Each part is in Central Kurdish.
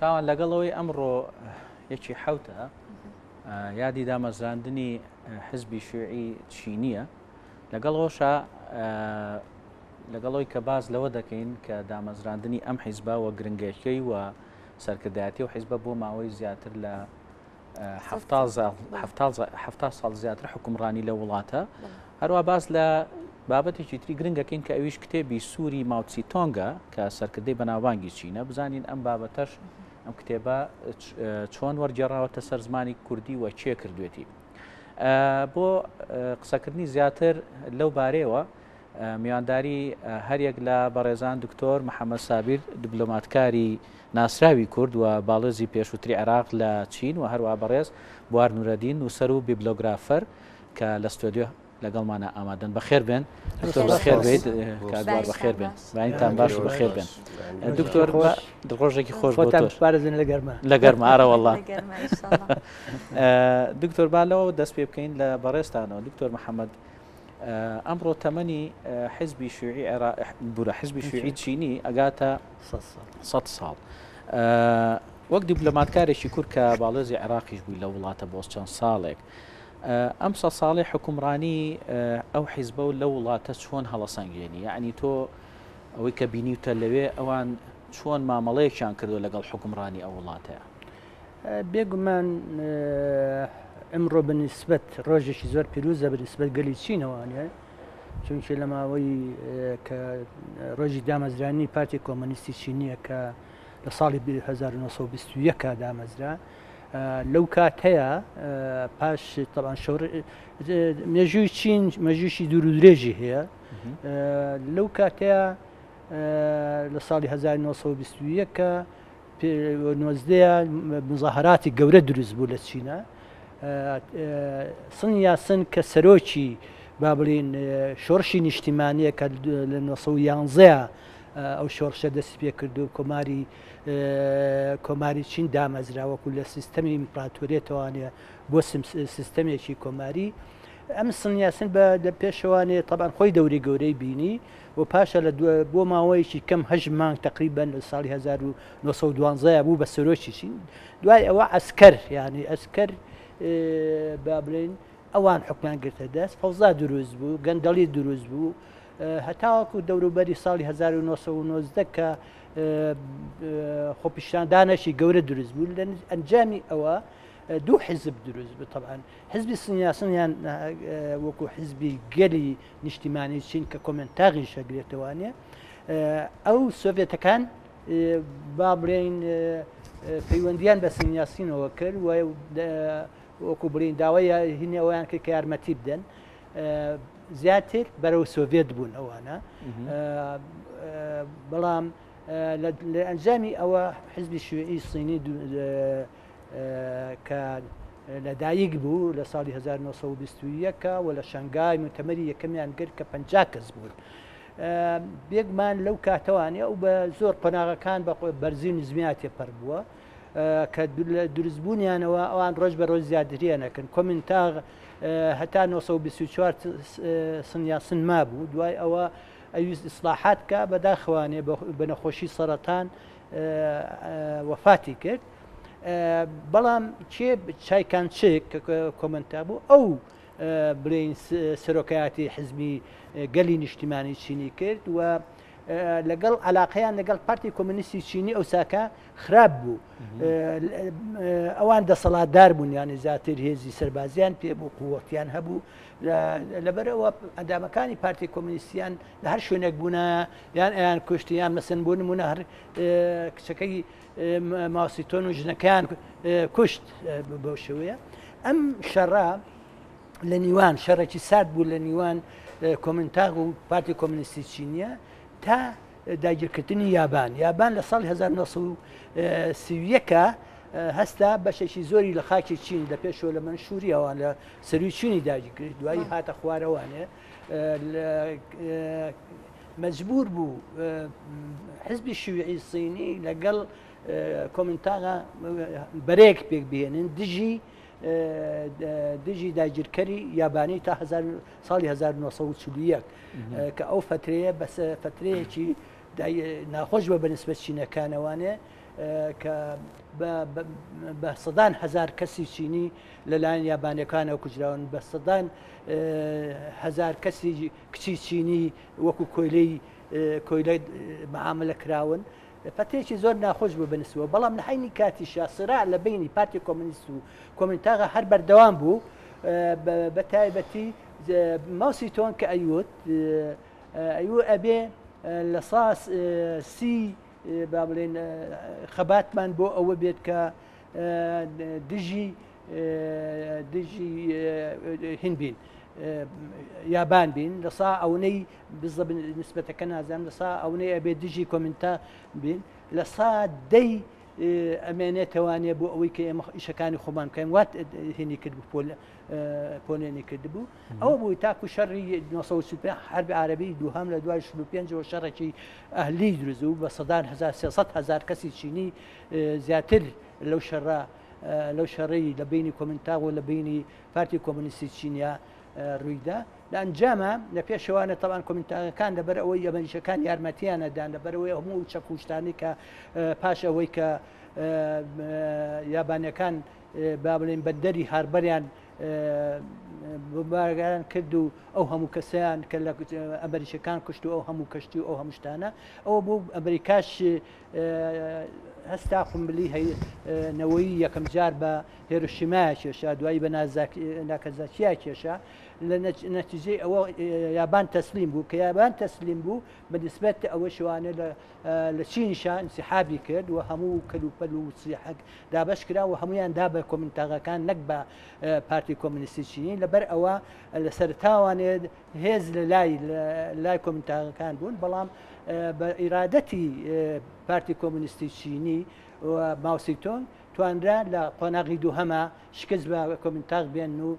چاوان لەگەڵ ئەوەی ئەمڕۆ یەکی حوتە یادی دامەزراندنی حزبی شوعی چینیە لەگەڵ ئەوشا لەگەڵەوەی کە باز لەوە دەکەین کە دامەزراندنی ئەم حیزبە و گرنگەکەی و سەرکردایەتی و حیزبە بۆ ماوەی زیاتر لە ه ساڵ زیاتر حکومڕانی لە وڵاتە هەروە باس لە بابەتێکی تری گرنگەکەین کە ئەویش کتێبی سووری ماوتسی تۆنگە کە سەرکردەی بەناوبانگی چینە بزانین ئەم بابەتەش ئەم کتێبە چۆن وەرگێڕاوەتە سەر زمانی کوردی و کێ کردوێتی بۆ قسەکردنی زیاتر لەو بارەیەوە میوانداری هەریەک لە بەڕێزان دکتۆر محەممەد سابیر دیبلۆماتکاری ناسراوی کورد و باڵێزی پێشووتری عێراق لە چین و هەروە بەڕێز بوار نورەدین نووسەر و بیبلۆگرافەر کە لە ستۆدیۆ لەگەڵمانە ئامادەن بەخێر بێن دکتۆر بەخێر بێت کاگوار بەخێر بێن باینتان باش بەخێر بێن دکتۆر ڕۆژێکی خۆش پارێزن لە گەرما لە گەرما ئارە وەڵا دکتۆر با لەوە دەست پێ بکەین لە بەڕێزتانەوە دکتۆر محەممەد ئەمڕۆ تەمەنی حزبی شوعی بورە حزبی شوعی چینی ئەگاتە 100 ساڵ وەک دیبلۆماتکارێکی کورد کە باڵێزی عێراقیش بووی لە وڵاتە بۆ چەند ساڵێک ئەم سە ساڵی حکومڕانی ئەو حیزبە و لە وڵاتە چۆن هەڵەسەنگێنی یعنی تۆ ئەوەی کە بینیوتە لەوێ ئەوان چۆن مامەڵەیەکیان کردو لەگەڵ حکومڕانی ئەو وڵاتەیە؟ بێگومان ئمڕۆ بە نیسبەت ڕۆژێکی زۆر پیروزە بە نیسبەت گەلی چینەوانە چونکە لە ماوەی کە ڕۆژی دامەزرانی پارتی کۆمەنیستی چینیە کە لە ساڵی 1920 دامەزرا لەو کاتەیە پاش تەبان شۆڕ مێژووی چین مەژووشی دوور و درێژی هەیە لەو کاتەیە لە ساڵی 1920 کە نۆزدەیە مزاهراتی گەورە دروست بوو لە چینە سن یاسن کە سەرۆکی با بڵین شۆڕشی نیشتیمانیە کە لە 1911 ئەو شۆڕشە دەستی پێ کرد و کۆماری کۆماری چین دامەزرا وەکو لە سیستەمی ئیمپراتۆریەتەوانێ بۆ سیستەمێکی کۆماری ئەم سنیاسن بە لە پێشەوانێ تەبان خۆی دەوری گەورەی بینی و پاشە لە بۆ ماوەیەکی کەم هەش مانگ تقریبا لە ساڵی 1912 بوو بە سەرۆکی چین دوای ئەوە ئەسکەر یعنی ئەسکەر با بڵێن ئەوان حکومیان گرتە دەست فەوزا دروست بوو گەندەڵی دروست بوو هەتاوەکو دەوروبەری ساڵی 1990 کە خۆپیشاندانێکی گەورە دروست بوو لە ئەنجامی ئەوە دوو حیزب دروست بوو طبعا حزبی سنیاسنیان وەکو حزبی گەلی نیشتیمانی چین کە کۆمنتاغی شەگرێتەوانە ئەو سۆڤێتەکان با بڵێین پەیوەندیان بە سنیاسینەوە کرد و وەکو بڵین داوای هینی ئەویان کرد کە یارمەتی بدەن زیاتر بەرەو سۆڤێت بوون ئەوانە بەڵام لە ئەنجامی ئەوە حزبی شوعی سینی کە لەدایک بوو لە ساڵی 1920 و لە شنگای متەمەری یەکەمیان گرت کە 50 کەس بوون. بێگومان لەو کاتەوانێ ئەو بە زۆر قۆناغەکان بە بەرزی و نزمیات تێپەر بووە کە دروستبوونیانەوە ئەوان ڕۆژ بە ڕۆژ زیاتریانەکەن کۆمنتاغ هەتا 1924 سنیاسن مابوو دوای ئەوە ئەویست ئیسلاحات کە بەداخوانێ بە نەخۆشی سەرەتان وەفاتی کرد بەڵام کێ چایکان چک کە کۆمنتا بوو ئەو بڵێین سەرۆکایەتی حزبی گەلی نیشتیمانی چینی کرد و لەگەڵ علاقەیان لەگەڵ پارتی کۆمەنیستی چینی ئەو ساکە خراپ بوو ئەوان دەسەڵاتدار بوون یانی زیاتر هێزی سەربازیان پێ بوو قووەتیان هەبوو لەبەرەوە ئەندامەکانی پارتی کۆمەنیستیان لە هەر شوێنێک بوونە یان ئەیان کوشتی یان مەسن بوون نمونە هەر کچەکەی ماسیتۆن و ژنەکەیان کوشت بەو شێوەیە ئەم شەڕە لە نیوان شەڕێکی سارد بوو لە نیوان کۆمنتاغ و پارتی کۆمنیستی چینیە تا داگیرکردنی یابان یابان لە ساڵی 1931 هەستا بەشێکی زۆری لە خاکی چین لە پێشەوە لە مەنشووریەوە لە سەروی چینی داگیرکرد دوایی هاتە خوارەوانێ مەجبور بوو حزبی شیوعی سینی لەگەڵ کۆمنتاغا بەرەیەک پێک بهێنن دژی دژی داگیرکەری یابانی تا ساڵی 1941 کە ئەو فترەیە بەس فترەیەکی ناخۆش بە بەنسبەت چینەکانەوانێ. کە بە سەدان هەزار کەسی چینی لەلایەن یابانیەکانەوە کوژراون، بە سەدان هەزار کەسی کچی چینی وەکو کۆیلەی کۆیلە معاملە کراون. فەترەیەکی زۆر ناخۆش بوو بەنسبەوە، بەڵام لە عەینی کاتیشا سراع لە بەینی پارتی کۆمۆنیست و کۆمینتاغا هەر بەردەوام بوو، بە تایبەتی ماوسی تۆنگ کە ئەیوت ئەیوو ئەبێ لە سا سی با بڵێن خەباتمان بۆ ئەوە بێت کە دژی دژی هین بین یابان بین لە سا ئەونەی بزە نسبەتەکە نازانم لە سا ئەونەی ئەبێ دژی کۆمنتا بین لە سا دەی ئەمێنێتەوانێ بۆ ئەوەی کە ئێمە ئیشەکانی خۆمان بکەین وات هینی کرد بوو پۆلێنی کردبوو ئەوە بوو تاکو شەڕی 1945 حرب عربی دووهەم لە دوای 45ەوە شەڕێکی ئەهلی دروست بوو بە سەدان هەزار 300 هەزار کەسی چینی زیاتر لەو شەڕە لەو شەڕەی لە بینی کۆمنتاغ و لە بینی پارتی کۆمۆنیستی چینیا ڕوویدا لە ئەنجامە لە پێشەوانە تەوان کۆمنتاغەکان لەبەر ئەوەی ئەمریکەکان یارمەتیانە دان لەبەرەوەی هەموو چەک و شتانی کە پاش ئەوەی کە یابانەکان با بڵێن بەندەری هاربەریان بۆمباران کرد و ئەو هەموو کەسیان کە لە ئەمریکەکان کوشت و ئەو هەموو کەشتی و ئەو هەموو شتانە ئەوە بوو ئەمریکاش هەستا قومبلی نەوەی یەکەم جار بە هێروشیمایە کێشا دوایی بە ناکەزاکییا کێشا لە نەتیجەی ئەوە یابان تەسلیم بوو کە یابان تەسلیم بوو بە نسبەت ئەوە شوانە لە لە چینیشا ئینسیحابی کرد و هەموو کەلوپەل و سیحەک دابەش کرا و هەموویان دا بە کۆمینتاغەکان نەک بە پارتی کۆمۆنیستی چینی لەبەر ئەوە لە سەرەتاوانێ هێز لە لای لای کۆمینتاغەکان بوون بەڵام بە ئیرادەتی پارتی کۆمۆنیستی چینی و ماوسیتۆنگ توانرا لە قۆناغی دووهەما شکست بە کۆمینتاغ بێن و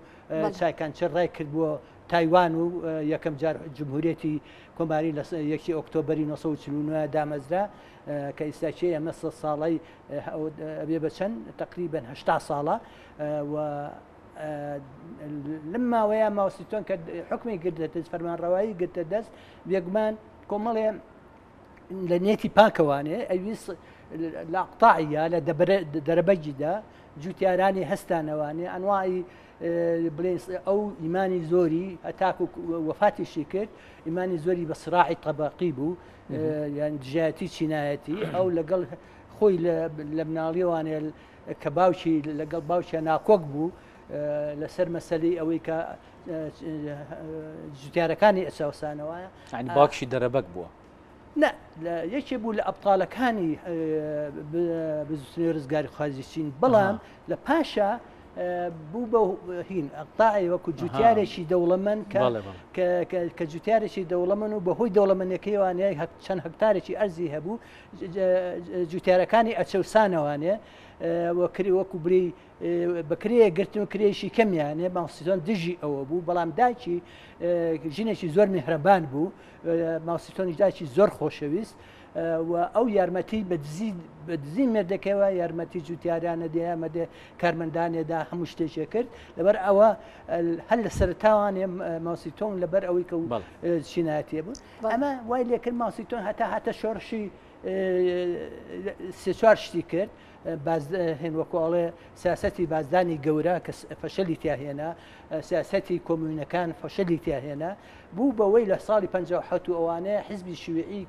چایکانچر ڕای کرد بۆ تایوان و یەکەم جار جمهوریەتی کۆماری لە یەکی ئۆکتۆبەری 1949 دامەزرا کە ئیستا کێ ئەمە سە ساڵەی ئەبێ بە چەند تقریبا 80 ساڵە و لەم ماوەیە ماوسیتۆن کە حکمی گرتە دەست فەرمانڕەوایی گرتە دەست بێگومان کۆمەڵێ لە نێتی پاکەوانێ ئەویست لە ئەقتاعیە لە دەرەبەگیدا جوتیارانی هەستانەوانێ ئەنواعی بڵێن ئەو ئیمانی زۆری هەتاکو وەفاتیشی کرد ئیمانی زۆری بە سراعی تەبقی بوو یان دژایەتی چینایەتی ئەو لەگەڵ خۆی لە مناڵیوانێ کە باوکی لەگەڵ باوکیان ناکۆک بوو لەسەر مەسەلی ئەوەی کە جوتیارەکانی ئەچاوسانەوە باوکشی دەرەبەک بووە نا یەکێ بوو لە ئەبتالەکانی بزوتنەوەی ڕزگاریخوازی چین بەڵام لە پاشا بوو بە هین ئەقتاعی وەکو جوتیارێکی دەوڵەمەند کە جوتیارێکی دەوڵەمەند و بەهۆی دەوڵەمەندەکەیوانێ چەند هەکتارێکی ئەرزی هەبوو جوتیارەکانی ئەچەوسانەوانێ وەکری وەکو بری بە کرێ گرتن و کرێیشی کەمیانێ ماوسیتۆن دژی ئەوە بوو بەڵام دایکی ژنێکی زۆر میهرەبان بوو ماوسیتۆنیش دایکی زۆر خۆشەویست و ئەو یارمەتی بە دزی بە دزی مێردەکەوە یارمەتی جوتیارانە دەیامەدێ کارمەندانێدا هەموو شتێکێ کرد لەبەر ئەوە هەر لە سەرتاوانێ ماوسیتۆن لەبەر ئەوەی کە چینایەتێ بوو ئەمە وای لێکرد ماوسیتۆن هەتا هاتە شۆڕشی سێ چوار شتی کرد باز هێن وەکو ئەڵێ سیاسەتی بازدانی گەورە کە فەشەلی تیا هێنا سیاسەتی کۆمونەکان فەشەلی تیا هێنا بوو بەوەی لە ساڵی 1970 و ئەوانەیە حزبی شیوعی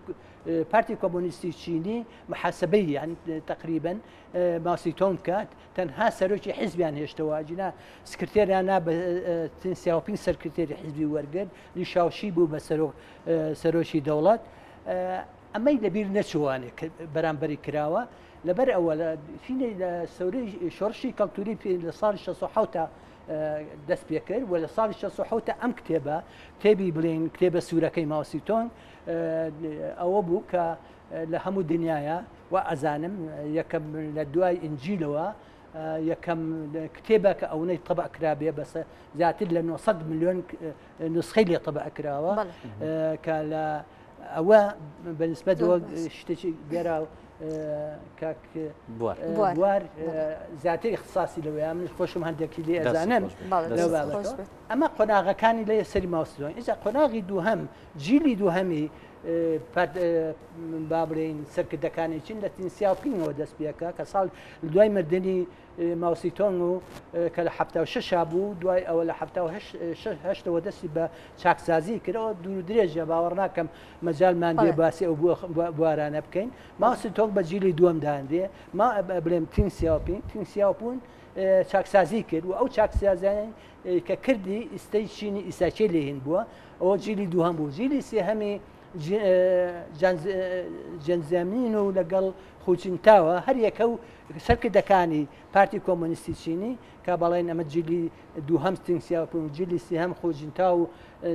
پارتی کۆمۆنیستی چینی محاسبەی یان تقریبا ماسیتۆن بکات تەنها سەرۆکی حزبیان هێشتەوە ئەگینا سکرتێریان نا بە سیاپین سەرکرتێری حزبی وەرگرت لیشاوشی بوو بە سەرۆک سەرۆکی دەوڵەت ئەمەی لەبیر نەچووانێ کە بەرامبەری کراوە، لەبەر ئەوە لە فینەی لە سەورەی شۆڕشی کەڵتوری لە ساڵی 67 دەست پێ کرد و لە ساڵی 67 ئەم کتێبە کتێبی بڵێن کتێبە سوورەکەی ماوسیتۆن ئەوە بوو کە لە هەموو دنیاە و ئەزانم یەکەم لە دوای ئینجیلەوە یەکەم کتێبە کە ئەونەی تەبع کرابێ بەسە زیاتر لە 900 میلیۆن نسخەی لێ تەبع کراوە کە لە ئەوە بە نسبەت شتێکی گەرا کاک بوار زیاتر اختصاصی لەوەیە من خۆشم هەندێکی لێ ئەزانم لەو بابەتەوە ئەمە قۆناغەکانی لە سەری ماوسلۆن ئینجا قۆناغی دووهەم جیلی دووهەمی با بڵێین سەرکردەکانی چین لە تین سیاوپینگەوە دەست پێکا کە ساڵ دوای مردنی ماوسیتۆنگ و کە لە 76 بوو دوای ئەوە لە 78ەوە دەستی بە چاکسازی کردەوە دوور درێژە باوەڕ ناکەم مەجالمان بێ باسی ئەو بوارانە بکەین. ماوسیتۆنگ بە جیلی دووەم دانرێ ما بڵێم تین سیاوپین تین سیاوپون چاکسازی کرد و ئەو چاکسازیانەی کە کردی ئیستەی چینی ئیساکێ لێ هین بووە ئەوە جیلی دووهەم بوو جیلی سێهەمی جەنزەمین و لەگەڵ خوچینتاوە هەر یەکە و سەرکردەکانی پارتی کۆمۆنیستی چینی کە بەڵێن ئەمە جیلی دووهەم تینگ سیاوپینگ و جیلی سێهەم خوجینتا و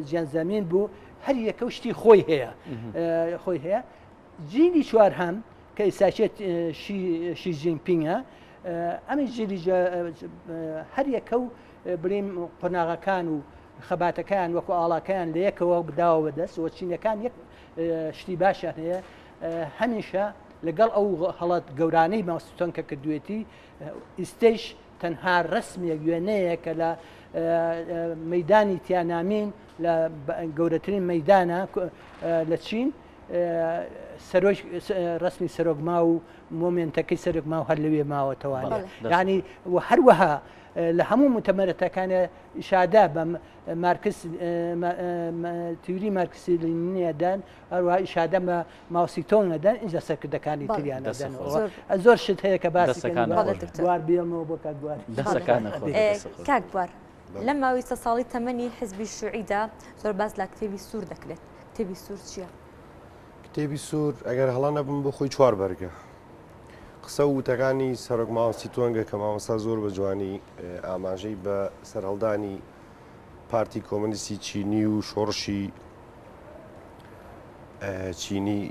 جیانزەمین بوو هەر یەکە و شتی خۆی هەیە خۆی هەیە جیلی چوارهەم کە ئیساکێت شی جینپینگە ئەمی جیلی هەر یەکە و بڵیم قۆناغەکان و خەباتەکەیان وەکو ئاڵاکەیان لە یەکەوە بداوە بەدەست و چینەکان یەک شتی باشیان هەیە هەمیشە لەگەڵ ئەو هەڵەت گەورانەی ماوسیتۆنگ کە کردوێتی ئیستەیش تەنها ڕسمێک وێنەیە کە لە مەدانی تیانامین لە گەورەترین مەدانە لە چین سەرۆک ڕسمی سەرۆک ماو و مۆمێنتەکەی سەرۆک ماو هەر لەوێ ماوەتەوانە ینی و هەروەها لە هەموو متەمەرەتەکانە ئیشادە بە مارکس تیوری مارکسی لینینیەدان هەروەها ئیشادە بە ماوسیتۆنگ ئەدەن ئینجا سەرکردەکانی تریان ئەدەنەوە زۆر شت هەیە کە باسی بوار بێڵمەوە بۆ کاک بوار. کاک بوار لەم ماوەی سە ساڵی تەمەنی حزبی شوعیدا زۆر باس لە کتێبی سوور دەکرێت کتێبی سوور چییە؟ کتێبی سوور ئەگەر هەڵە نەبم بۆ خۆی چوار بەرگە قسە و وتەکانی سەرۆک ماوەستی تۆنگە کە مامۆستا زۆر بە جوانی ئاماژەی بە سەرهەڵدانی پارتی کۆمەنیستی چینی و شۆڕشی چینی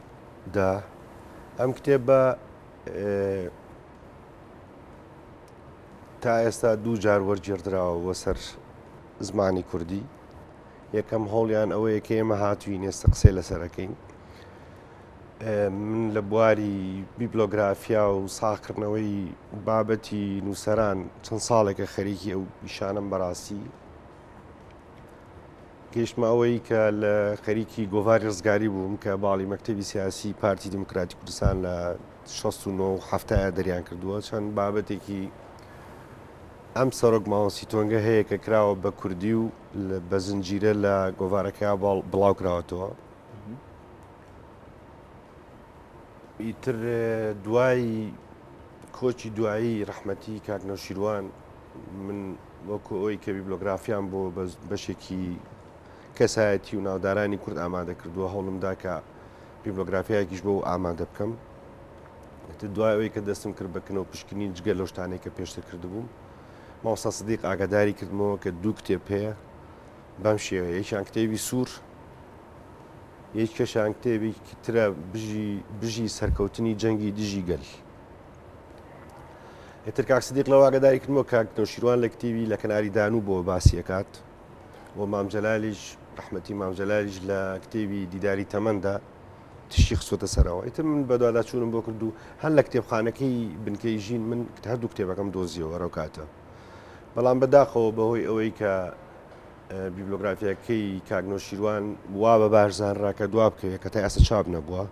دا ئەم کتێبە تا ئێستا دوو جار وەرگێڕدراوە بۆ سەر زمانی کوردی یەکەم هەوڵیان ئەوەیە کە ئێمە هاتووین ئێستا قسەی لەسەرەکەین من لە بواری بیبلۆگرافیا و ساغکردنەوەی بابەتی نووسەران چەند ساڵێکە خەریکی ئەو ئیشانەم بەڕاستی گەیشتمە ئەوەی کە لە خەریکی گۆڤاری ڕزگاری بووم کە باڵی مەکتەبی سیاسی پارتی دیموکراتی کوردستان لە 69 و هەفتایە دەریان کردووە چەند بابەتێکی ئەم سەرۆک ماوەسی تۆنگە هەیە کە کراوە بە کوردی و بە زنجیرە لە گۆڤارەکە بڵاو کراوەتەوە ئیتر دوای کۆچی دوایی ڕەحمەتی کاک نەوشیروان من وەکو ئەوەی کە بیبلۆگرافیان بۆ بەشێکی کەسایەتی و ناودارانی کورد ئامادە کردووە هەوڵمدا کە بیبلۆگرافیایەکیش بۆ ئامادە بکەم ئیتر دوای ئەوەی کە دەستم کرد بە کنە و پشکنین جگە لەو شتانەی کە پێشتر کردبووم مامۆستا سدیق ئاگاداری کردمەوە کە دوو کتێب هەیە بەم شێوەیە یەکیان کتێبی سوور یەکێکیان کتێبێکی ترە بژی بژی سەرکەوتنی جەنگی دژی گەل. ئیتر کاک سدیق لەوە ئاگاداری کردمەوە کاک نەوشیروان لە کتێبی لە کەناری دانوو بۆ باسی ئەکات و مام جەلالیش ڕەحمەتی مام جەلالیش لە کتێبی دیداری تەمەندا تشی خستۆتە سەرەوە ئیتر من بەدواداچوونم بۆ کرد و هەر لە کتێبخانەکەی بنکەی ژین من هەردوو کتێبەکەم دۆزیەوە ئەو کاتە بەڵام بەداخەوە بەهۆی ئەوەی کە بیبلۆگرافیاکەی کاک نەوشیروان وا بە باش زانرا کە دوا بکەوێت کە تا ئێستا چاپ نەبووە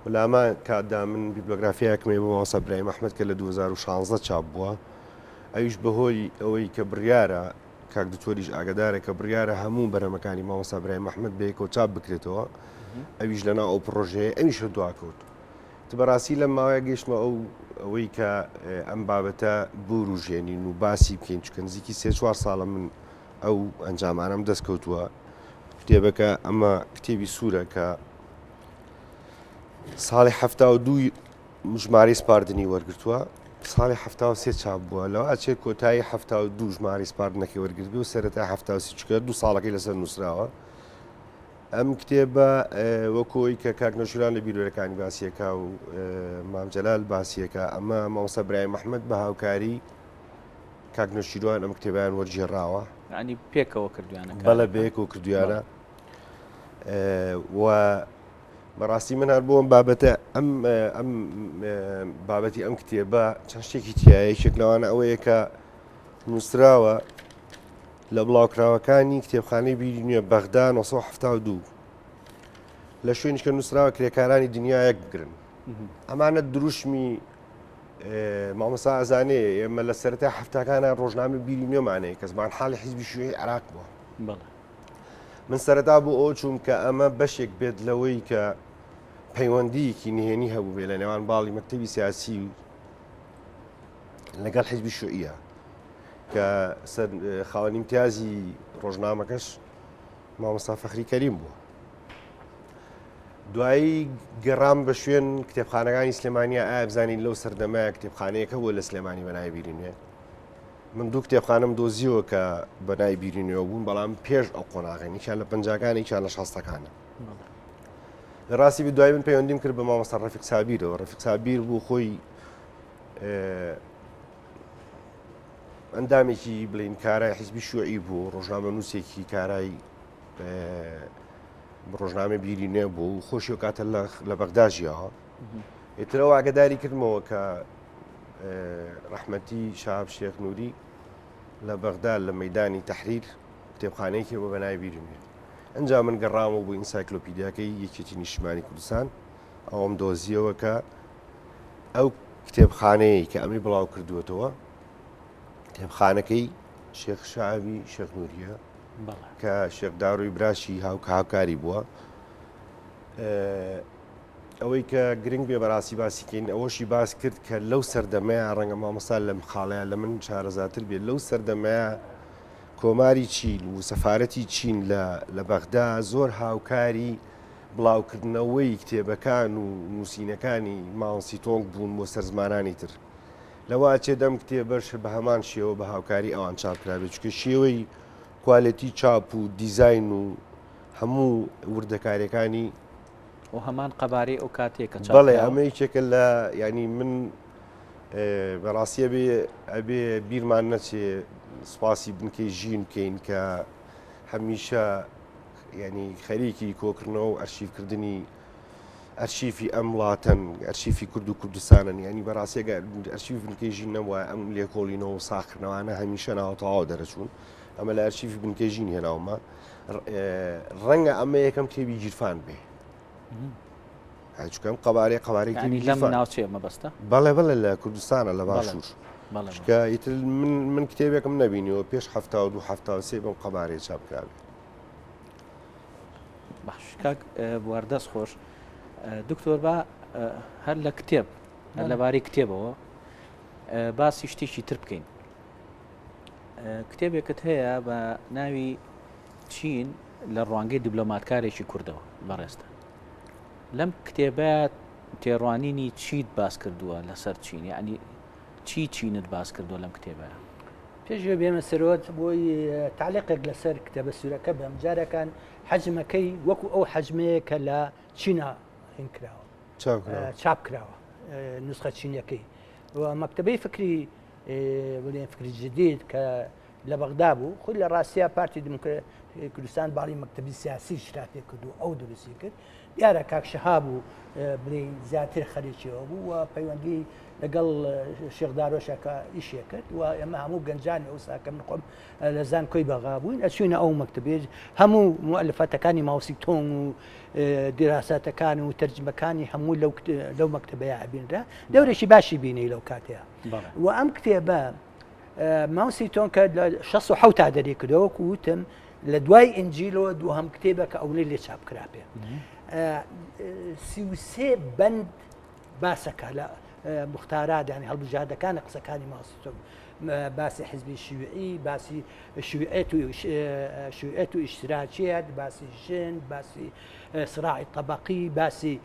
و لە هەمان کاتدا من بیبلۆگرافیایەکم هەیە بۆ مامۆستا برایم ئەحمەد کە لە 2016 چاپ بووە ئەویش بەهۆی ئەوەی کە بڕیارە کاک دکتۆریش ئاگادارە کە بڕیارە هەموو بەرهەمەکانی مامۆستا برایم ئەحمەد بەیەکەوە چاپ بکرێتەوە ئەویش لەناو ئەو پڕۆژەیە ئەویش هەر دواکەوت بەڕاستی لەم ماوەیە گەیشتمە ئەو ئەوەی کە ئەم بابەتە بوروژێنین و باسی بکەین چکە نزیکی سێ چوار ساڵە من ئەو ئەنجامانەم دەست کەوتووە کتێبەکە ئەمە کتێبی سوورە کە ساڵی ه دوو ژمارەی سپاردنی وەرگتووە ساڵی ه سێ چاپ بووە لەوە ئەچێت کۆتایی ه دوو ژمارەی سپاردنەکەی وەرگرت و سەرەتا ه چکە دوو ساڵەکەی لەسەر نووسراوە ئەم کتێبە وەکو ئەوی کە کاک نەوشیروان لە بیرۆرەکانی باسیەکە و مام جەلال باسیەکە ئەمە مامۆستا برایم ئەحمەد بە هاوکاری کاک نەوشیروان ئەم کتێبیان وەرگێڕاوە ینی پێکەوە کردویانە بەڵێ بەیەکەوە کردویانە و بەڕاستی من هەر بۆم بابەتە ئەم ئەم بابەتی ئەم کتێبە چەند شتێکی تایە یەکێک لەوانە ئەوەیە کە نووسراوە لە بڵاوکراوەکانی کتێبخانەی بیری نوێ بەغدا 972. لە شوێنیش کە نووسراوە کرێکارانی دنیا یەک بگرن. ئەمانە دروشمی مامۆستا ئەزانێ ئێمە لە سەرەتای حەفتاکانە ڕۆژنامە بیری نوێمانەیە کە زمان حاڵی حیزبی شیوعی عێراق بووە. من سەرەتا بۆ ئەوە چووم کە ئەمە بەشێک بێت لەوەی کە پەیوەندیەکی نهێنی هەبوو بێ لە نێوان باڵی مەکتەبی سیاسی و لەگەڵ حیزبی شوعیە کە خاوەن ئیمتیازی ڕۆژنامەکەش مامۆستا فەخری کەریم بووە. دوایی گەڕام بە شوێن کتێبخانەکانی سلێمانیا ئایا بزانین لەو سەردەمەیە کتێبخانەیەکە بووە لە سلێمانی بە ناوی بیری نوێ من دوو کتێبخانەم دۆزیەوە کە بە ناوی بیری نوێ بوون بەڵام پێش ئەو قۆناغەن یەکیان لە پەنجاکان یەکیان لە شەستەکانە لە ڕاستی بە دوای من پەیوەندیم کرد بە مامۆستا ڕەفیق سابیرەوە ڕەفیق سابیر بوو خۆی ئەندامێکی بڵین کارای حیزبی شوعی بوو ڕۆژنامەنووسێکی کارای ڕۆژنامە بیری نوێ بوو و خۆشی و کاتە لە بەغدا ژیاوە ئیترەوە ئاگداری کردمەوە کە ڕەحمەتی شاب شێخ نووری لە بەغدا لە مەدانی تحریر کتێبخانەیەکی بۆ بەناوی بیری نوێ ئەجا من گەڕامەوە بۆ ئینسایکلۆپیدیاکەی یەکێتی نیشتمانی کوردستان ئەوم دۆزیەوە کە ئەو کتێبخانەیە کە ئەمی بڵاو کردووەتەوە کتێبخانەکەی شێخ شابی شێخ نووریە کە شێخ داروی براشی هاوکاری بووە ئەوەی کە گرنگ بێ بەڕاستی باسیکەین ئەوەشی باس کرد کە لەو سەردەمەیە ڕەنگە مامۆستا لەم خاڵەیە لە من شارەزاتر بێت لەو سەردەمەیە کۆماری چین و سەفارەتی چین لە بەغدا زۆر هاوکاری بڵاوکردنەوەی کتێبەکان و نووسینەکانی ماوسی تۆنگ بوون بۆ سەر زمانانی تر لەوە ئەچێت ئەم کتێبەش بە هەمان شێوە بە هاوکاری ئەوان چاپ کرابێت چونکە شێوەی کوالێتی چاپ و دیزاین و هەموو وردەکاریەکانی و هەمان قەبارەی ئەو کاتێک کە چاپ بەڵێ ئەمە یەکێکە لە ینی من بەڕاستیە بێ ئەبێ بیرمان نەچێ سوپاسی بنکەی ژین بکەین کە هەمیشە ینی خەریکی کۆکردنەوە و ئەرشیفکردنی ئەرشیفی ئەم وڵاتەن، ئەرشیفی کورد و کوردستانن، یانی بەڕاستی ئەگەر ئەرشیفی بنکەی ژین نەبوایە ئەم لێکۆڵینەوە و ساغکردنەوانە هەمیشە ناوەتەواو دەرەچوون. ئەمە لە ئەرشیفی بنکەی ژین هێناومە. ڕەنگە ئەمە یەکەم کتێبی گیرفان بێ. چونکە ئەم قەبارەی قەبارەی کتێبی لەم ناوچەیە مەبەستە؟ بەڵێ بەڵێ لە کوردستانە لە باشوور. چونکە ئیتر من من کتێبێکم نەبینیوە پێش 72 73 بەم قەبارەیە چاپ کرابێ. باش کاک بوار دەست خۆش دکتۆر با هەر لە کتێب هەر لەبارەی کتێبەوە باسی شتێکی تر بکەین کتێبێکت هەیە بە ناوی چین لە ڕوانگەی دیبلۆماتکارێکی کوردەوە بەڕێزتە لەم کتێبە تێڕوانینی چیت باس کردووە لەسەر چین یعنی چی چینت باس کردووە لەم کتێبە؟ پێش ئەوەی بێمە سەرەوە بۆی تەعلیقێک لەسەر کتێبە سوورەکە بەم جارەکان حەجمەکەی وەکو ئەو حەجمەیە کە لە چینا هین کراوە چاپ کراوە نسخە چینیەکەی و مەکتەبەی فکری بڵێن فکری جدید کە لە بەغدا بوو خۆی لە ڕاستیا پارتی دیموکرات کوردستان باڵی مەکتەبی سیاسی شرافێ کرد و ئەو دروستی کرد دیارە کاک شەهاب و بلین زیاتر خەریکیەوە بوو و پەیوەندی لەگەڵ شێخ دارۆشە کە ئیشێ کرد و ئێمە هەموو گەنجانی ئەوسا کە من خۆم لە زانکۆی بەغا بووین ئەچوینە ئەو مەکتەبێ هەموو موئەلفاتەکانی ماوسی تۆنگ و دیراساتەکان و تەرجمەکانی هەموو لەو لەو مەکتەبەیە ئەبینرا دەورێکی باشی بینی لەو کاتەیە و ئەم کتێبە ماوسی تۆنگ کە لە 16 دەری کردەوە وەکو وتم لە دوای ئینجیلەوە دووهەم کتێبە کە ئەونەی لێ چاپ کرابێ 33 بەند باسەکە لە مختارات یانی هەڵبژاردەکانی قسەکانی ماوسیتۆنگ باسی حزبی شیوعی باسی شیوعێت و شیوعێت و ئیشتراکیەت باسی ژن باسی سراعی طبقی باسی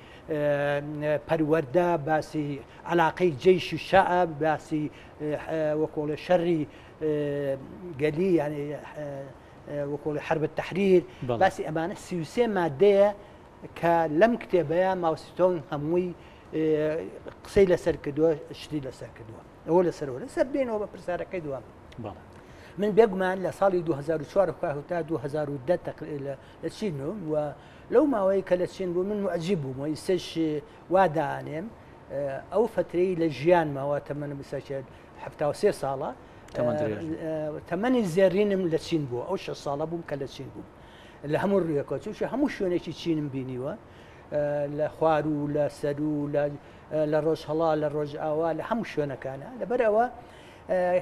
پەروەردە باسی علاقەی جەیش و شەعب باسی وەکۆڵێ شەڕی گەلی یانی وەکۆڵی حرب التحریر باسی ئەمانە 33 مادەیە کە لەم کتێبەیە ماوسیتۆنگ هەمووی قسەی لەسەر کردووە شتی لەسەر کردووە ئەوە لەسەرەوە لەسەر بێنەوە بە پرسیارەکەی دوام من بێگومان لە ساڵی 2004 تا 2010 لە چین و لەو ماوەیە کە لە چین بوو من معجیب بووم و ئیستش وا دانێم ئەو فترەی لە ژیانمەوە تەمەنم بسەچێت 73 ساڵە تەمەنی زێڕینم لە چین بوو ئەو 6 ساڵە بووم کە لە چین بووم لە هەموو ڕوویەکەوە چونکە هەموو شوێنێکی چینم بینیوە. لە خوار و لە سەرو لە ڕۆژهەڵا لە ڕۆژئاوا لە هەموو شوێنەکانە لەبەر ئەوە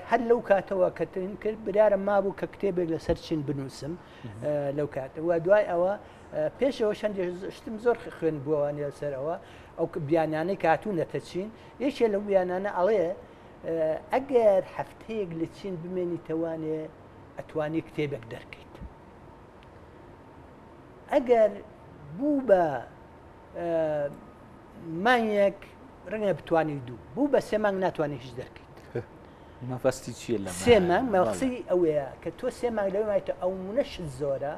هەر لەو کاتەوە کە ترین کرد برارم مابوو کە کتێبێک لەسەر چین بنووسم لەو کاتەوە دوای ئەوە پێشەوە شەندێ شتم زۆر خوێن بووەوانێ لەسەر ئەوە ئەو بیانانەی کاتوونەتە چین یەکێ لەو بیانانە ئەڵێ ئەگەر هەفتەیەک لە چین بمێنیتەوانێ ئەتوانی کتێبێک دەرکەیت ئەگەر بوو بە مانگێک ڕەنگە بتوانی دوو بوو بە سێ مانگ ناتوانانی هیچ دەرکەیت مەبەستی چییە لە سێ مانگ مەقسی ئەوەیە کە تۆ سێ مانگ لەوێ مایتە ئەو منەشت زۆرە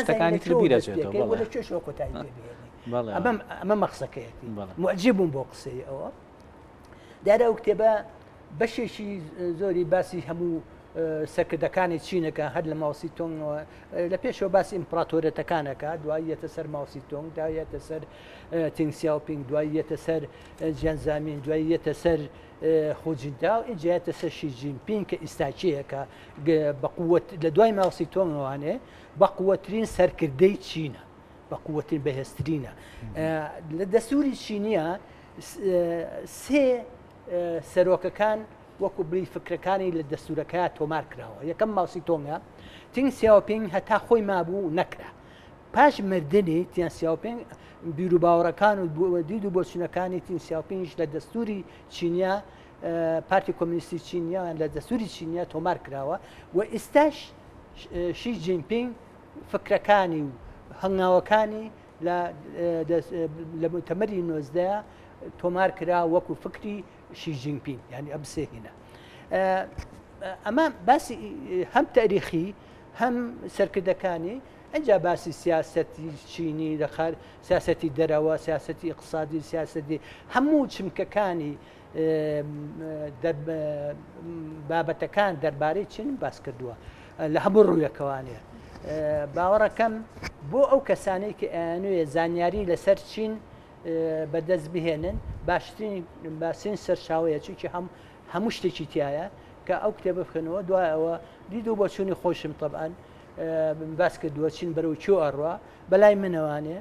شتەکانی تر بیرەچێتەوە لە کوێشەوە کۆتایی پێ بهێنی ئەمە ئەمە مەقسەکەیەتی معجب بووم بۆ قسەی ئەوە دیارە ئەو کتێبە بەشێکی زۆری باسی هەموو سەرکردەکانی چینەکە هەر لە ماوسی تۆنگەوە لە پێشەوە باسی ئیمپراتۆرەتەکانەکە دوای یەتە سەر ماوسی تۆنگ دا یەتە سەر تینسیاوپینگ دوای یەتە سەر جیانزامین دوای یەتە سەر خۆجینتا و ئینجا یەتە سەر شی جینپینگ کە ئیستاکیەکە بە قووەت لە دوای ماوسی تۆنگەوانێ بە قووەترین سەرکردەی چینە بە قووەترین بەهێزترینە لە دەستوری چینیە سێ سەرۆکەکان وەکو بری فکرەکانی لە دەستورەکە تۆمار کراوە یەکەم ماوسی تۆنگە تینگ سیاوپینگ هەتا خۆی مابوو نەکرا پاش مردنی تیان سیاوپینگ بیروباوەڕەکان و دید و بۆچونەکانی تین سیاوپینگش لە دەستوری چینیا پارتی کۆمنیستی چینیا لە دەستوری چینیا تۆمار کراوە و ئێستاش شی جینپینگ فکرەکانی و هەنگاوەکانی لە موتەمەری نۆزدەیە تۆمار کرا وەکو فکری شی جینپین یعنی ئەم سێ هینە ئەمە باسی هەم تاریخی هەم سەرکردەکانی ئەجا باسی سیاستی چینی لەخار سیاستی دەرەوە سیاستی اقتصادی سیاستی هەموو چمکەکانی بابەتەکان دەربارەی چین باس کردووە لە هەموو ڕوویەکەوانێ باوەڕەکەم بۆ ئەو کەسانەی کە ئەیانوێ زانیاری لەسەر چین بەدەست بهێنن باشترین باسین سەرچاوەیە چونکی هەم هەموو شتێکی تایە کە ئەو کتێبە بخێنەوە دوای ئەوە دید و بۆچوونی خۆشم طبعاً باس کردووە چین بەرەو کوێ ئەڕوا بەلای منەوانێ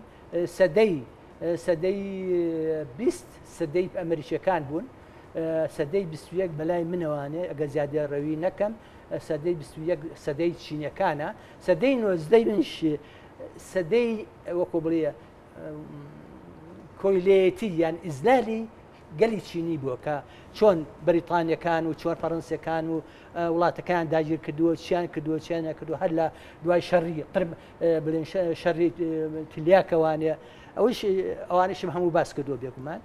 سەدەی سەدەی 20 سەدەی ئەمریکیەکان بوون سەدەی 21 بەلای منەوانێ ئەگە زیادە ڕەوی نەکەم سەدەی 21 سەدەی چینەکانە سەدەی نۆزدەی منش سەدەی وەکو بڵێ کۆیلەیەتی یان ئیزلالی گەلی چینی بووە کە چۆن بەریتانیەکان و چۆن فەڕەنسیەکان و وڵاتەکان داگیر کردووە چیان کردووە چیان نەکردووە هەر لە دوای شەڕی قرم بڵێن شەڕی تلیاکەوانێ ئەوش ئەوانیشم هەموو باس کردووە بێگومان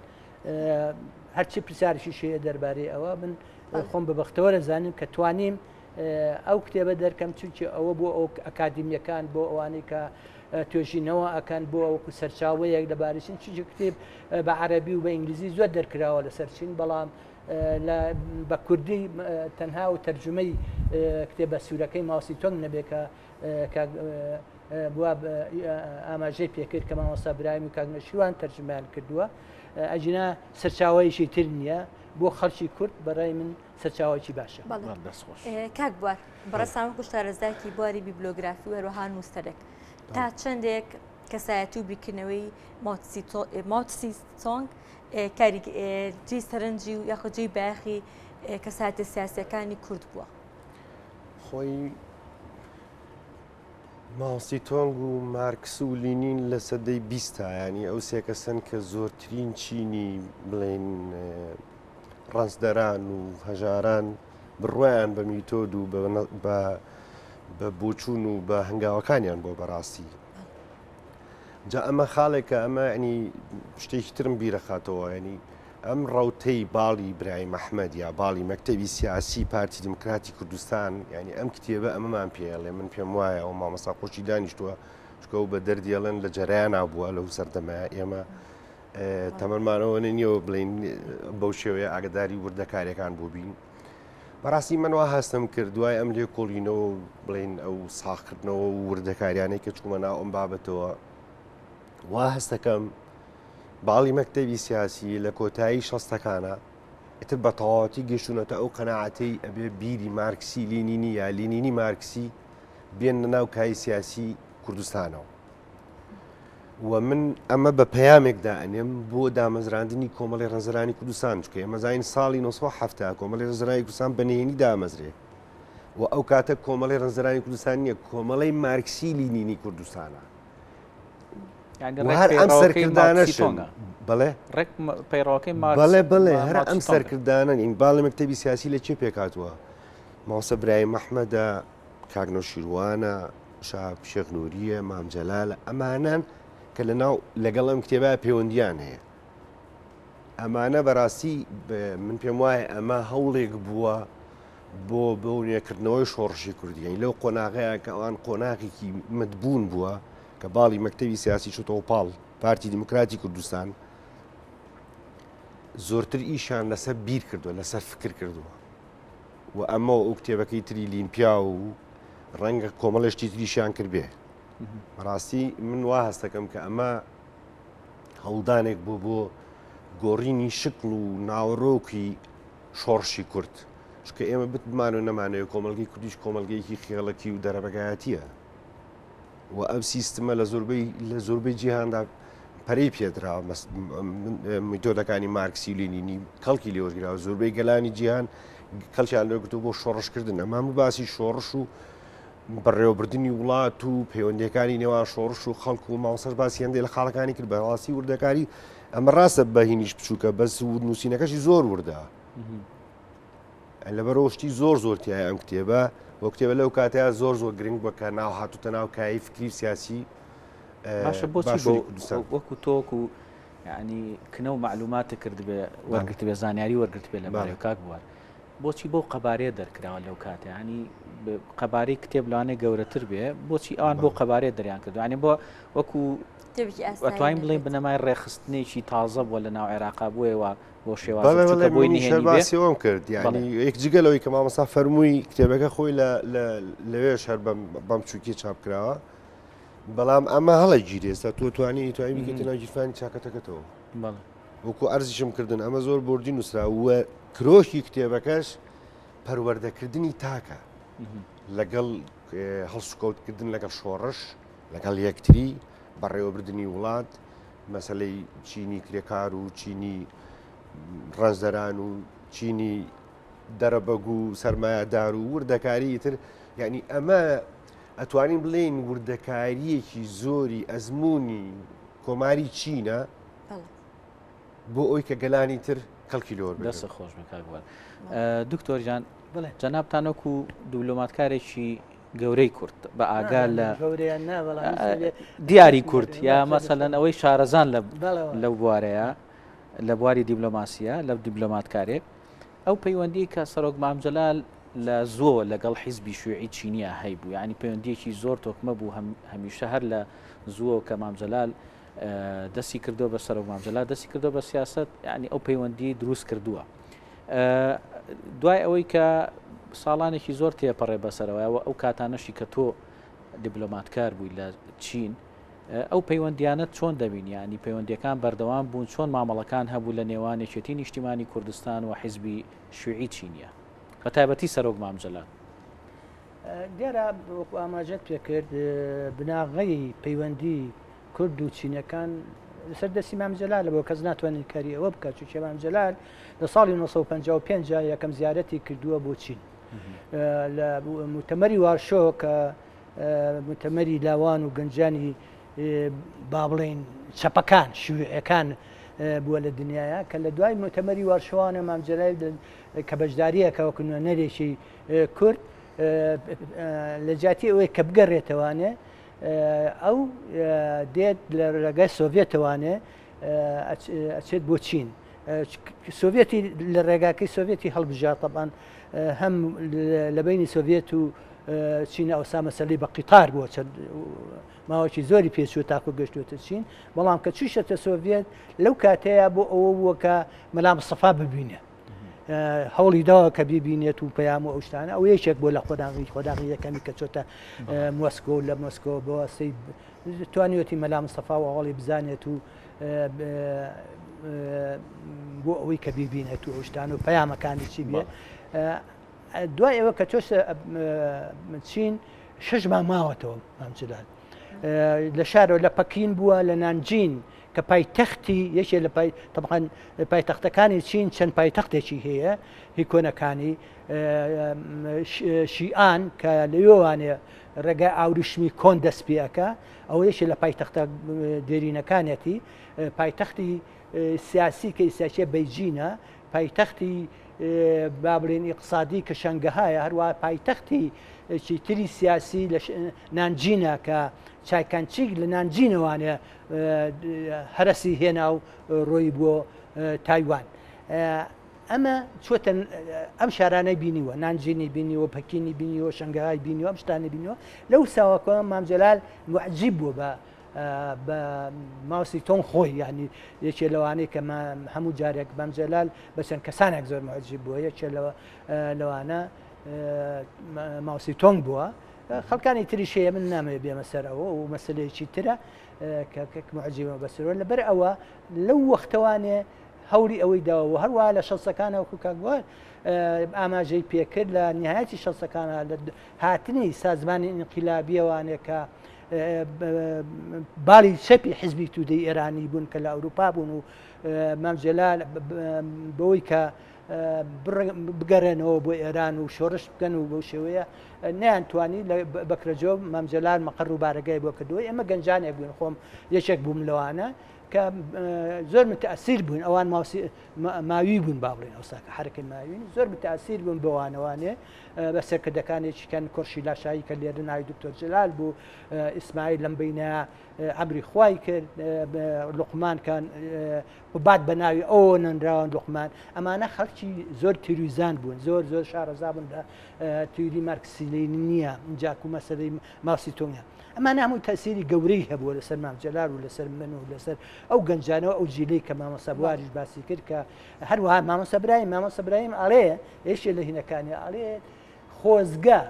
هەرچی پرسیارشی شەیە دەربارەی ئەوە من خۆم بە بەختەوە دەزانم کە توانیم ئەو کتێبە دەرکەم چونکی ئەوە بۆ ئەو ئەکادیمیەکان بۆ ئەوانەی کە توێژینەوە ئەکەن بۆ وەکو سەرچاوەیەک لەبارەی چین چونکی کتێب بە عەرەبی و بە ئینگلیزی زۆر دەرکراوە لەسەر چین بەڵام بە کوردی تەنها و تەرجمەی کتێبە سوورەکەی ماوسی تۆنگ نەبێ کە بووە ئاماژەی پێکرد کە مامۆستا برایم و کاک نەشیوان تەرجمەیان کردووە ئەجینا سەرچاوەیەکی تر نییە بۆ خەڵکی کورد بەڕای من سەرچاوەیەکی باشە. کاک بوار بەڕێزتان وەکو شارەزایەکی بواری بیبلۆگرافی و هەروەها نووسەرێک تا چەندێک کەسایەتی و بیرکردنەوەی ماوتسی تۆنگ کاری جێی سەرنجی و یاخود جێی بایەخی کەسایەتە سیاسیەکانی کورد بووە؟ خۆی ماوسی تۆنگ و مارکس و لینین لە سەدەی بیستا ینی ئەو سێ کەسەن کە زۆرترین چینی بڵێن ڕەنجدەران و هەژاران بڕوایان بە میتۆد و بە بۆچوون و بە هەنگاوەکانیان بۆ بەڕاستی جا ئەمە خاڵێکە ئەمە ینی شتێکی ترم بیرەخاتەوە ینی ئەم ڕوتەی باڵی برایم ئەحمەد یا باڵی مەکتتەبی سیاسی پارتی دیموکراتی کوردستان ینی ئەم کتێبە ئەمەمان پێڵێ من پێم وایە ئەو مامەسا خۆشی دانیشتووە چکە و بە دەردیڵێن لە جەریانا بووە لەو سەردەمە ئێمە تەمەنمانەوە نییەوە بڵین بەو شێوەیە ئاگداری وردەکاریەکان بوو بین بەڕاستی من وا هەستم کرد دوای ئەم لێکۆڵینەوە و بڵین ئەو ساخکردنەوە و وردەکاریانەی کە چوومە ناو ئەم بابەتەوە وا هەستەکەم باڵی مەکتەبی سیاسی لە کۆتایی شەستەکانە ئیتر بە تەواوەتی گەشتونەتە ئەو قەناعەتەی ئەبێ بیری مارکسی لینینی یا لینینی مارکسی بێن ناو کای سیاسی کوردستانەوە. و من ئەمە بە پەیامێک دائەنێم بۆ دامەزراندنی کۆمەڵی ڕەنجدەرانی کوردستان چونکە ئێمە زانین ساڵی 1970 کۆمەڵی ڕەنجدەرانی کوردستان بە نهێنی دامەزرێ و ئەو کاتە کۆمەڵی ڕەنجدەرانی کوردستان نییە کۆمەڵی مارکسی لینینی کوردستانە هەر ئەم سەرکردانەشن بەڵێ ڕێک پەیڕەوەکەی بەڵێ بەڵێ هەر ئەم سەرکردانە نین باڵی مەکتەبی سیاسی لە چێ پێکاتوە مامۆستا برایم ئەحمەدە کاک نەوشیروانە، شەهاب شێخ نورییە، مام جەلالە، ئەمانەن کە لە ناو لەگەڵ ئەم کتێبە پەیوەندیان هەیە. ئەمانە بەڕاستی من پێم وایە ئەمە هەوڵێک بووە بۆ بۆ نوێکردنەوەی شۆڕشی کوردی لەو قۆناغەیە کە ئەوان قۆناغێکی متبوون بووە کە باڵی مەکتتەبی سیاسی چوتەوە پاڵ پارتی دیموکراتی کوردستان زۆرتر ئیشان لەسەر بیر کردووە لەسەر فکر کردووە و ئەمە و ئەو کتێبەکەی تری لیمپیا و ڕەنگە کۆمەڵێ شتی تریشیان کردبێ. بەڕاستی من وا هەستەکەم کە ئەمە هەوڵدانێک بوو بۆ گۆڕینی شکڵ و ناوەڕۆکی شۆڕشی کورد. چونکە ئێمە بتمان و نەمانەوێ کۆمەڵگەی کوردیش کۆمەڵگەیەکی خێڵەکی و دەرەبەگایەتییە. و ئەم سیستمە لە زۆربەی لە زۆربەی جیهاندا پەرەی پێدرا میتۆدەکانی مارکسی و لینینی کەڵکی لێوەرگراوە زۆربەی گەلانی جیهان کەڵکیان لێگرتو بۆ شۆڕشکردن ئەمە هەموو باسی شۆڕش و بەڕێوەبردننی وڵات و پەیوەندیەکانی نێوان شۆڕش و خەڵک و مامۆستاش باسی هەندێک لە خاڵەکانی کرد بەڕاستی وردەکاری ئەمە ڕاستە بە هینیش بچووکە بەس نووسینەکەشی زۆر وردە. لەبەرئەوە شتی زۆر زۆر تیایە ئەم کتێبە و کتێبە لەو کاتەیە زۆر زۆر گرنگ بووە کە ناو هاتوتە ناو کایەی فکری و سیاسی باشە بۆچی باشووری کوردستان. وەکو تۆکو یعنی کنە و معلوماتە کردبێ وەرگرتبێ زانیاری وەرگرتبێ لە بارەی کاک بوار بۆچی بەو قەبارەیە دەرکراوە لەو کاتە ینی قەبارەی کتێب لەوانەیە گەورەتر بێ بۆچی ئەوان بۆ قەبارەیە دەریان کردو ینی بۆ وەکو ئەتوانین بڵێین بنەمای ڕێکخستنێکی تازە بووە لە ناو عێراقا بۆیەوە بۆ شێوازە بەڵێ بچووکە بەڵێ بۆی منیش هەر نهێنی بێ باسی ئەوەم کرد یعنی بەڵێ یەک جگە لەوەی کە مامۆستا فەرمووی کتێبەکە خۆی لە لە لەوێش هەر بەم بەم چووکی چاپ کراوە بەڵام ئەمە هەڵە گیرێ ئێستا تۆ توانی توانی بیکەیتە ناو گیرفانی چاکەتەکەتەوە بەڵێ وەکو ئەرزیشم کردن ئەمە زۆر بۆردی نووسرا و کرۆکی کتێبەکەش پەروەردەکردنی تاکە لەگەڵ هەڵسوکەوتکردن لەگەڵ شۆڕش لەگەڵ یەکتری بەڕێوەبردنی وڵات مەسەلەی چینی کرێکار و چینی ڕەنجدەران و چینی دەرەبەگ و سەرمایەدار و وردەکاری تر یعنی ئەمە ئەتوانین بڵێین وردەکاریەکی زۆری ئەزمموی کۆماری چینە بۆ ئەوی کە گەلانی تر کەڵکی لۆر دەست خۆش بێ کاک بوار دکتۆر جان جەنابتان وەکو دیبلۆماتکارێکی گەورەی کورد بە ئاگا لە دیاری کورد یا مەسەلەن ئەوەی شارەزان لەو بوارەیە لە بواری دیبلۆماسیە لە دیبلۆماتکارێک ئەو پەیوەندی کە سەرۆک مامجلال لە زۆ لەگەڵ حیزبی شوعی چینیە هەیبوو یعنی پەیوەندیەکی زۆر تۆکمە بوو هەمیشە هەر لە زووە کە مامجلال دەستی کردو بە سەرۆک مامجلال دەستی کردو بە سیاست یعنی ئەو پەیوەندی دروست کردووە دوای ئەوەی کە ساڵانێکی زۆر تێپەڕێ بەسەرەوە ئەو کاتانەشی کە تۆ دیبلۆماتکار بووی لە چین ئەو پەیوەندیانە چۆن دەبین ینی پەیوەندیەکان بەردەوام بوون چۆن مامەڵەکان هەبوو لە نێوان یەکێتی نیشتیمانی کوردستان و حیزبی شوعی چینیە بە تایبەتی سەرۆک مام جەلال. دیارە وەکو ئاماژەت پێکرد بناغەی پەیوەندی کورد و چینەکان لەسەر دەستی مام جەلالە بۆ کەس ناتوانێت کاری ئەوە بکات چونکە مام جەلال لە ساڵی 1955 یەکەم زیارەتی کردووە بۆ چین لە موتەمەری وارشۆ کە موتەمەری لاوان و گەنجانی با بڵێین چەپەکان شووعەکان بووە لە دنیاە کە لە دوای موتەمەری وارشۆوانە مام جەلال کە بەشداریەکە وەکو نوێنەرێکی کورد لە جیاتی ئەوەی کە بگەڕێتەوانێ ئەو دێت لە ڕێگای سۆڤێتەوانێ ئەچێت بۆ چین سۆڤێتی لە ڕێگاکەی سۆڤێتی هەڵبژار طبعاان هەم لە بینی سۆڤێت و چینە ئەوسا مەسەلی بە قیتار بووە چەند ماوەکی زۆری پێچوە تاکو گەشتوێتە چین بەڵام کە چوشەتە سۆڤێت لەو کاتەیە بۆ ئەوە بووە کە مەلام سەفا ببینێ هەوڵی داوە کە بیبینێت و پەیام و ئەو شتانە ئەو یەکێک بۆ لە قۆناغی قۆناغی یەکەمی کە چۆتە مۆسکۆ لە مۆسکۆ بۆ سەی توانیوەتی مەلا مستەفا و هەوڵی بزانێت و بۆ ئەوەی کە بیبینێت و ئەو شتان و پەیامەکانی چی بێ دوای ئەوە کە چۆشە چین شش مانگ ماوەتەوە مامجلال. لە شارەوە لە پەکین بووە لە نانجین کە پایتەختی یەکێ لە پای تەبعەن پایتەختەکانی چین چەند پایتەختێکی هەیە هی کۆنەکانی شیئان کە لەوێوانێ ڕێگای ئاوریشمی کۆن دەست پێ ئەکا ئەوە یەکێ لە پایتەختە دێرینەکانیەتی پایتەختی سیاسی کە ئیساچیە بەیجینە پایتەختی با بڵێن ئیقسادی کە شەنگەهایە هەروە پایتەختی تری سیاسی لە نانجینە کە چایکانچیک لە نانجینەوانێ هەرەسی هێنا و ڕۆی بۆ تایوان. ئەمە چۆتە ئەم شارانەی بینیوە، نانجینی بینیوە، پەکینی بینیوە، شەنگەهای بینیوە، ئەم شتانەی بینیوە. لەو ساوەکە مام جەلال موعجیب بووە بە بە ماوسی تۆنگ خۆی یعنی یەکێ لەوانەی کە هەموو جارێک مام جەلال بە چەند کەسانێک زۆر موعجیب بووە یەکێ لەوانە ماوسی تۆنگ بووە خەڵکانی تریش هەیە من نامەوێت بێمە سەر ئەوە و مەسلەیەکی ترە کە موعجیبە بەسەرەوە لەبەر ئەوە لەو وەختەوانێ هەوڵی ئەوەی داوە و هەروەها لە شەستەکانە وەکو کاک بوار ئاماژەی پێکرد لە نهایەتی شەستەکانە لە هاتنی سازمانی ئینقلابیەوانێ کە باڵی چەپی حزبی تودەی ئێرانی بوون کە لە ئەوروپا بوون و مام جەلال بەوەی کە بگەڕێنەوە بۆ ئێران و شۆڕش بکەن و بەو شێوەیە نەیانتوانی لە بەکرەجۆ مام جەلال مەقەر و بارەگای بۆ کردەوە ئێمە گەنجانێک بووین خۆم یەکێک بووم لەوانە کە زۆر متەئسیر بووین ئەوان ماوی بوون با بڵێن ئەوساکە حرەکەی ماوین زۆر متەئسیر بوون بەوانەوانێ بە سەرکردەکانێکی کەن کۆرشی لاشایی کە لێرە ناوی دکتۆر جلال بوو ئیسماعیل لەم بینە ئەمری خوای کرد لوقمان کە قوباد بە ناوی ئەوەوە نەنراوە لوقمان ئەمانە خەڵکی زۆر تیوریزان بوون زۆر زۆر شارەزا بوون لە تیوری مارکسی لینینیە جاکو مەسەلەی ماوسی تۆنگە ئەمانە هەموو تەسیری گەورەی هەبووە لەسەر مام جەلال و لەسەر من و لەسەر ئەو گەنجانەوە ئەو جیلەی کە مامۆستا بواریش باسی کرد کە هەروەها مامۆستا برایم مامۆستا برایم ئەڵێ یەکێ لە هینەکانی ئەڵێ خۆزگە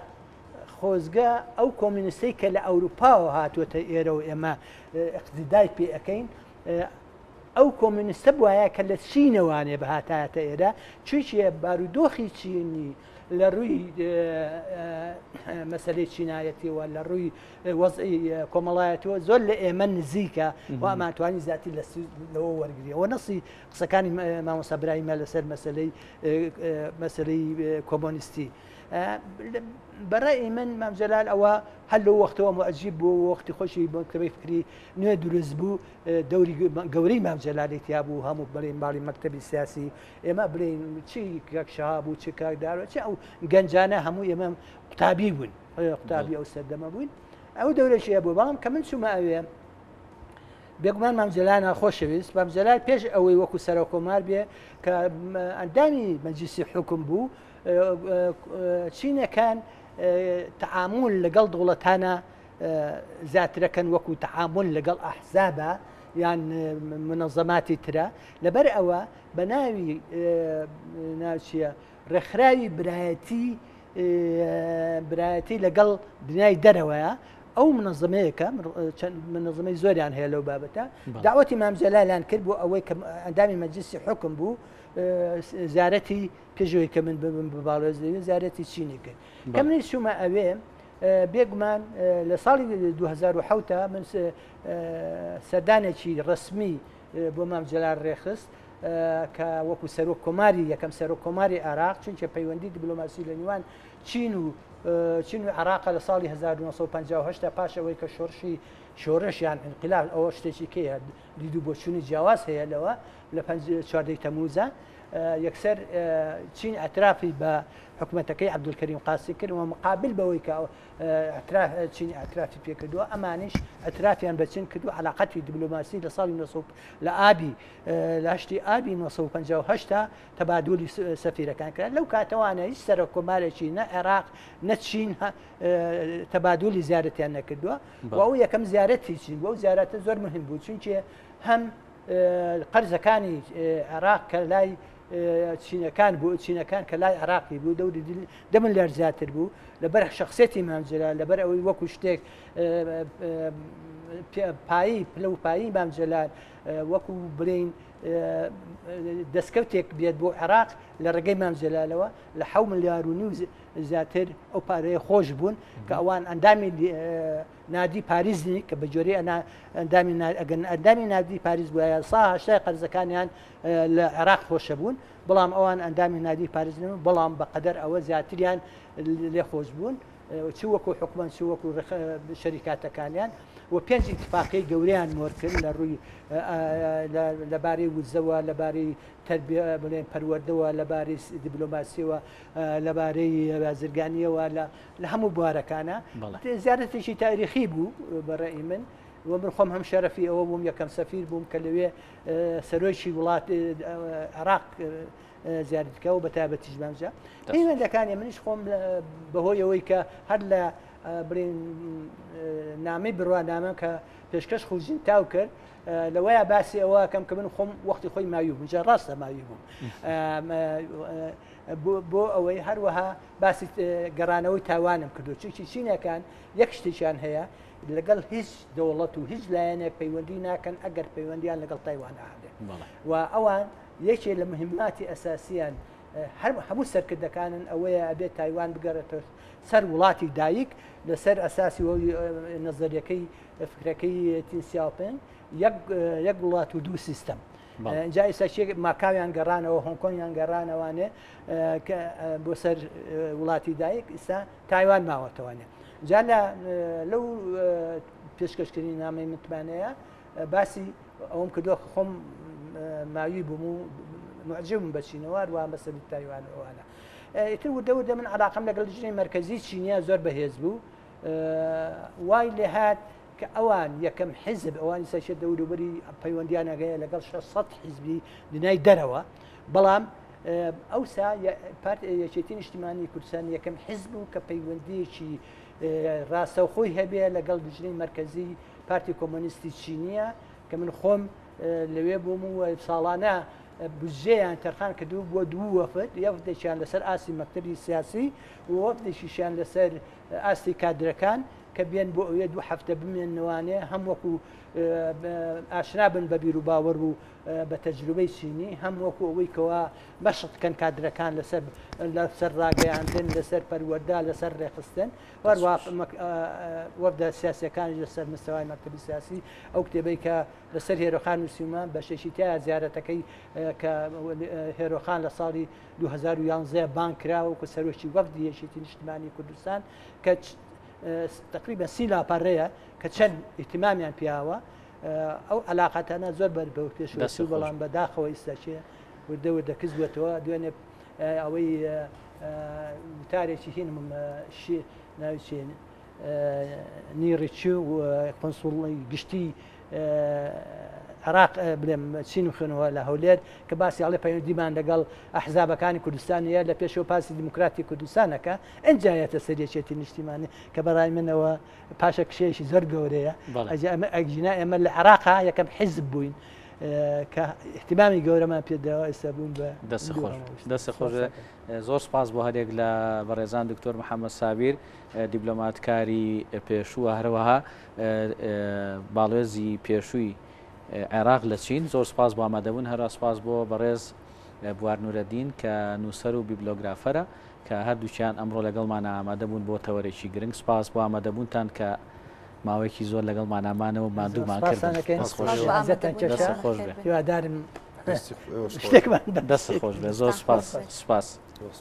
خۆزگە ئەو کۆمیونستەی کە لە ئەوروپاوە هاتووەتە ئێرە و ئێمە ئیقتیدای پێ ئەکەین ئەو کۆمیونستە بوایە کە لە چینەوانێ بهاتایەتە ئێرە چونکێ بارودۆخی چینی لە ڕووی مەسلەی چینایەتیەوە لە ڕووی وەزعی کۆمەڵایەتەوە زۆر لە ئێمە نزیکە و ئەمانتوانی زیاتر لە لەوە وەرگریەوە نەسی قسەکانی مامۆستا برایمە لەسەر مەسلەی مەسلەی کۆمۆنیستی بەڕێی من مام جەلال ئەوە هەر لەو وەختەوە موعجیب بوو وەختی خۆشی مەکتەبەی فکری نوێ دروست بوو دەوری گەورەی مام جەلالی تیا بوو هەموو بڵێن ماڵی مەکتەبی سیاسی ئێمە بڵێن چی کاک شەهاب و چ کاک دارۆ چ ئەو گەنجانە هەموو ئێمە قوتابی بوون قوتابی ئەو سەردەمە بووین ئەو دەورێکی هەبوو بەڵام کە من چوومە ئەوێ بێگومان مام جەلال خۆشەویست مام جەلال پێش ئەوەی وەکو سەرۆک کۆمار بێ کە ئەندامی مەجلیسی حکوم بوو چینەکان تەعامول لەگەڵ دەوڵەتانە زیاترەکەن وەکو تەعامول لەگەڵ ئەحزابە یان منەزەماتی ترە لەبەر ئەوە بە ناوی ناوچیە ڕێکخراوی برایەتی برایەتی لەگەڵ دنیای دەرەوەیە ئەو منەزەمەیەکە منەزەمەی زۆریان هەیە لەو بابەتە داوەتی مام جەلالیان کرد بۆ ئەوەی کە ئەندامی مەجلیسی حکم بوو زیارەتی پێش ئەوەی کە من ببم بە باڵێز لەوێ زیارەتی چینی کرد کە منیش چوومە ئەوێ بێگومان لە ساڵی 2007 من سەردانێکی ڕسمی بۆ مام جەلال ڕێخست کە وەکو سەرۆک کۆماری یەکەم سەرۆک کۆماری عێراق چونکە پەیوەندی دیبلۆماسی لە نێوان چین و چین و عێراق لە ساڵی 1958 پاش ئەوەی کە شۆڕشی شۆڕش یان ئینقلاب ئەوە شتێکی کەیە دید و بۆچوونی جیاواز هەیە لەوە لە چواردەی تەموزە یەکسەر چین ئەترافی بە حکومەتەکەی عەبدولکەریم قاسی کرد و مقابل بەوەی کە چین ئەترافی پێکردووە ئەمانیش ئەترافیان بە چین کردو علاقەتی دیبلۆماسی لە ساڵی 900 لە ئابی لە هەشتی ئابی 1958 تەبادولی سەفیرەکان کرا لەو کاتەوانە هیچ سەرۆک کۆمارێکی نە عێراق نە چین تەبادولی زیارەتیان نەکردووە و ئەو یەکەم زیارەتی چین بوو ئەو زیارەتە زۆر مهم بوو چونکێ هەم قەرزەکانی عێراق کە لای چینەکان بوو چینەکان کە لای عێراقی بوو دەوری دە ملیار زیاتر بوو لەبەر شخصێتی مام جەلال لەبەر ئەوەی وەکو شتێک پایی پلە و پایی مام جەلال وەکو بڵێین دەستکەوتێک بێت بۆ عێراق لە ڕێگەی مام جەلالەوە لە حەو ملیار و نیو زیاتر ئەو پارەیە خۆش بوون کە ئەوان ئەندامی نادی پاریس نی کە بە جۆری ئەندامی ئەندامی نادی پاریس بووە سا هەشتای قەرزەکانیان لە عێراق خۆشە بوون بەڵام ئەوان ئەندامی نادی پاریس نەبوون بەڵام بە قەدەر ئەوە زیاتریان لێ خۆش بوون چ وەکو حکومەت چ وەکو شەریکاتەکانیان و پێنج ئیتفاقیەی گەورەیان مۆر کرد لە ڕووی لەبارەی وزەوە لەبارەی تربیە بڵێن پەروەردەوە لەبارەی دیبلۆماسیەوە لەبارەی بازرگانیەوە لە هەموو بوارەکانە زیارەتێکی تاریخی بوو بەڕێی من و من خۆم هەم شەرەفی ئەوە بووم یەکەم سەفیر بووم کە لەوێ سەرۆکی وڵات عێراق زیارەت بکە و بە تایبەتیش بامجا پەیوەندەکانی منیش خۆم بەهۆی ئەوەی کە هەر لە بڵین نامەی بڕوانامە کە پێشکەش خوزین تاو کرد لەوەیە باسی ئەوە کەم کە من خۆم وەختی خۆی ماوی بووم جا ڕاستە ماوی بووم بۆ ئەوەی هەروەها باسی گەڕانەوەی تاوانم کردو چونکی چینەکان یەک شتێکیان هەیە لەگەڵ هیچ دەوڵەت و هیچ لایەنێک پەیوەندی ناکەن ئەگەر پەیوەندیان لەگەڵ تایوان هەبێت و ئەوان یەکێ لە مهماتی ئەساسیان هەر هەموو سەرکردەکانن ئەوەیە ئەبێت تایوان بگەڕێتەوە سەر وڵاتی دایک لەسەر ئەساسی نەزەریەکەی فکرەکەی تین سیاوپێنگ یەک وڵات و دوو سیستەم. جا ئێستا چێک ماکاویان گەڕانەوە هۆنکۆنگیان گەڕانەوانێ کە بۆ سەر وڵاتی دایک ئیستا تایوان ماوەتەوانێ جا لە لەو پێشکەشکردنی نامەی متمانەیە باسی ئەوەم کردووە کە خۆم ماوی بووم و معجبم بە چینەوە هەروەها مەسەلی تایوان و ئەوانە ئیتر وردە وردە من علاقەم لەگەڵ لیژنەی مەرکەزی چینیە زۆر بەهێز بوو وای لێهات کە ئەوان یەکەم حیزب ئەوانی سەرشێ دەوروبەری پەیوەندیان هەیە لەگەڵ 600 حیزبی دنیای دەرەوە بەڵام ئەوسا پارت یەکێتی نیشتیمانی کوردستان یەکەم حیزب بوو کە پەیوەندیەکی ڕاستەوخۆی هەبێ لەگەڵ لیژنەی مەرکەزی پارتی کۆمۆنیستی چینیە کە من خۆم لەوێ بووم و ساڵانە بودجەیان تەرخان کردو بۆ دوو وەفد یەفدێکیان لەسەر ئاستی مەکتەبی سیاسی و وەفدێکیشیان لەسەر ئاستی کادرەکان کە بێن بۆ ئەوێ دوو هەفتە بمێننەوانێ هەم وەکو ئاشنا بن بە بیر و باوەڕ و بە تەجروبەی چینی هەم وەکو ئەوەی کەوا مەشق کەن کادرەکان لەسەر لەسەر ڕاگەیاندن لەسەر پەروەردە لەسەر ڕێکخستن وەروە وەفدە سیاسەکانیش لەسەر مستەوای مەکتەبی سیاسی ئەو کتێبەی کە لەسەر هێرۆخان نووسیومە بەشێکی تیا زیارەتەکەی کە هێرۆخان لە ساڵی 2011 بانگ کرا وەکو سەرۆکی وەفدی یەکێتی نیشتمانی کوردستان کە تقریبا سی لاپەڕەیە کە چەند ئیهتیمامیان پیاوە ئەو علاقاتانە زۆر بەر بەو پێش بەڵام بەداخەوە ئیستاکێ وردە وردە کز بووەتەوە دوێنێ ئەوەی وتارێکی هینم ناوی چێ نیڕیچی و قنسوڵی گشتی عراق بڵێم چین و خوێنەوە لە هەولێر کە باسی ئەڵێ پەیوەندیمان لەگەڵ ئەحزابەکانی کوردستانیە لە پێشەوە پارتی دیموکراتی کوردستانەکە ئەنجایەتە سەر یەکێتی نیشتیمانی کە بەڕای منەوە پاشە کشەیەکی زۆر گەورەیە ئەمە ئەگینا ئێمە لە عراقا یەکەم حیزب بووین کە احتیمامی گەورەمان پێداوە ئێستا بوون بە دەست خۆش دەست خۆش زۆر سپاس بۆ هەرێک لە بەڕێزان دکتۆر محەممەد سابیر دیبلۆماتکاری پێشووە هەروەها باڵوێزی پێشووی عێراق لە چین زۆر سپاس بۆ ئامادەبوون هەرا سپاس بۆ بەڕێز بوار نورەدین کە نووسەر و بیبلۆگرافەرە کە هەردووکیان ئەمڕۆ لەگەڵمانە ئامادە بوون بۆ تەوەرێکی گرنگ سپاس بۆ ئامادەبوونتان کە ماوەیەکی زۆر لەگەڵمانە مانەوە ماندوومان کردن هیوادارم شتێکمان دەست خۆش بێ زۆر سپاس سپاس.